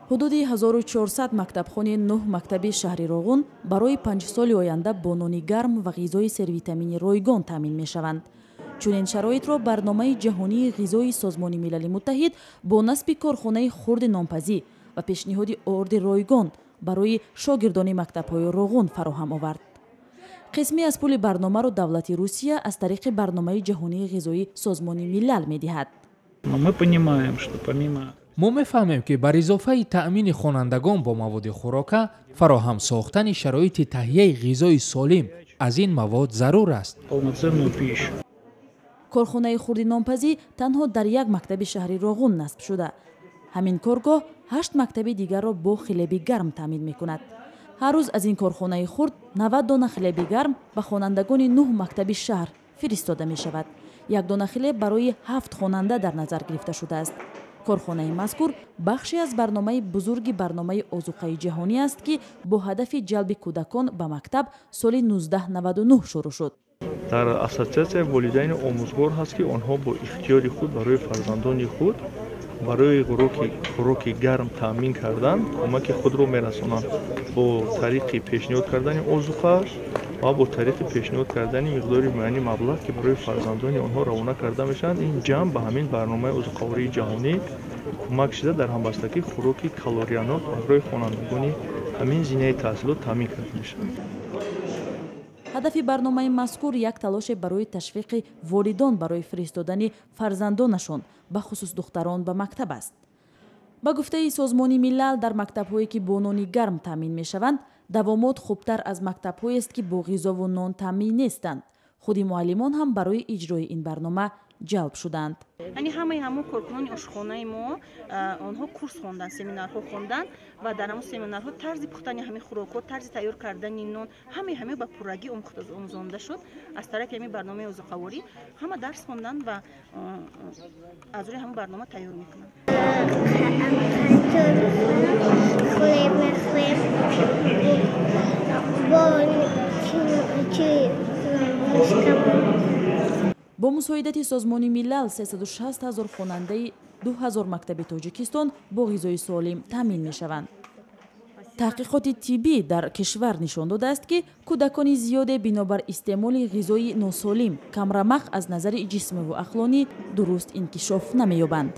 Ҳудуди 1400 мактабхони 9 мактаби шаҳри Роғун барои 5 соли оянда бо нони гарм ва ғизои сервитамини ройгон таъмин мешаванд. Чунин шароитро барномаи ҷаҳонии ғизои Созмони Милали Муттаҳид бо насби корхонаи хурди нонпазӣ ва пешниҳоди орди ройгон барои шогирдони мактабҳои Роғун фароҳам овард. Қисме аз пули барномаро давлати Русия аз тариқи барномаи ҷаҳонии ғизои Созмони Милал медиҳад. Мо мефаҳмем, ки бар изофаи таъмини хонандагон бо маводи хӯрока, фароҳам сохтани шароити таҳияи ғизои солим аз ин мавод зарур аст. Корхонаи хурди нонпазӣ танҳо дар як мактаби шаҳри Роғун насб шуда. Ҳамин коргоҳ 8 мактаби дигарро бо хлеби гарм таъмин мекунад. Ҳар рӯз аз ин корхонаи хурд 90 дона хлеби гарм ба хонандагони 9 мактаби шаҳр фиристода мешавад. Як дона хлеб барои 7 хонанда дар назар гирифта шудааст. Корхонаи мазкур бахше аз барномаи бузурги барномаи озуқаи ҷаҳонӣ аст, ки бо ҳадафи ҷалби кӯдакон ба мактаб соли 1999 шурӯъ шуд. Дар ассотсиатсияи волидайни омӯзгор ҳаст, ки онҳо бо ихтиёри худ барои фарзандони худ барои хӯроки гарм таъмин кардан кӯмаки худро мерасонанд бо тариқи пешниҳод кардани озуқа ва бо тариқи пешниҳод кардани миқдори муайяни маблағ, ки барои фарзандони онҳо равона карда мешаванд. Ин ҷамъ ба ҳамин барномаи озуқавории ҷаҳонӣ кӯмак шуда дар ҳамбастагӣ хӯроки калориянок барои хонандагони ҳамин зинаи таҳсилот таъмин карда мешавад. Ҳадафи барномаи мазкур як талоше барои ташвиқи волидон барои фиристодани фарзандонашон, бахусус духтарон, ба мактаб аст. Ба гуфтаи Созмони Милал, дар мактабҳое ки бо нони гарм таъмин мешаванд, давомот хубтар аз мактабҳоест, ки бо ғизову нон таъмин нестанд. Худи муаллимон ҳам барои иҷрои ин барнома ҷалб шуданд. Яъне ҳамаи ҳамон коркунони ошхонаи мо, онҳо курс хонданд, семинарҳо хонданд ва дар ҳамон семинарҳо тарзи пухтани ҳамин хӯрокҳо, тарзи тайёр кардани нон, ҳамаи ҳамин ба пуррагӣ омӯзонда шуд. Аз тарафи ҳамин барномаи озуқаворӣ ҳама дарс хонданд ва аз рӯи ҳамон барнома тайёр мекунанд. Бо мусоидати Созмони Милал 360 ҳазор хонандаи 2000 мактаби Тоҷикистон бо ғизои солим таъмин мешаванд. Таҳқиқоти тиббӣ дар кишвар нишон додааст, ки кӯдакони зиёде бинобар истеъмоли ғизои носолим камрамақ аз назари ҷисмиву ақлонӣ дуруст инкишоф намеёбанд.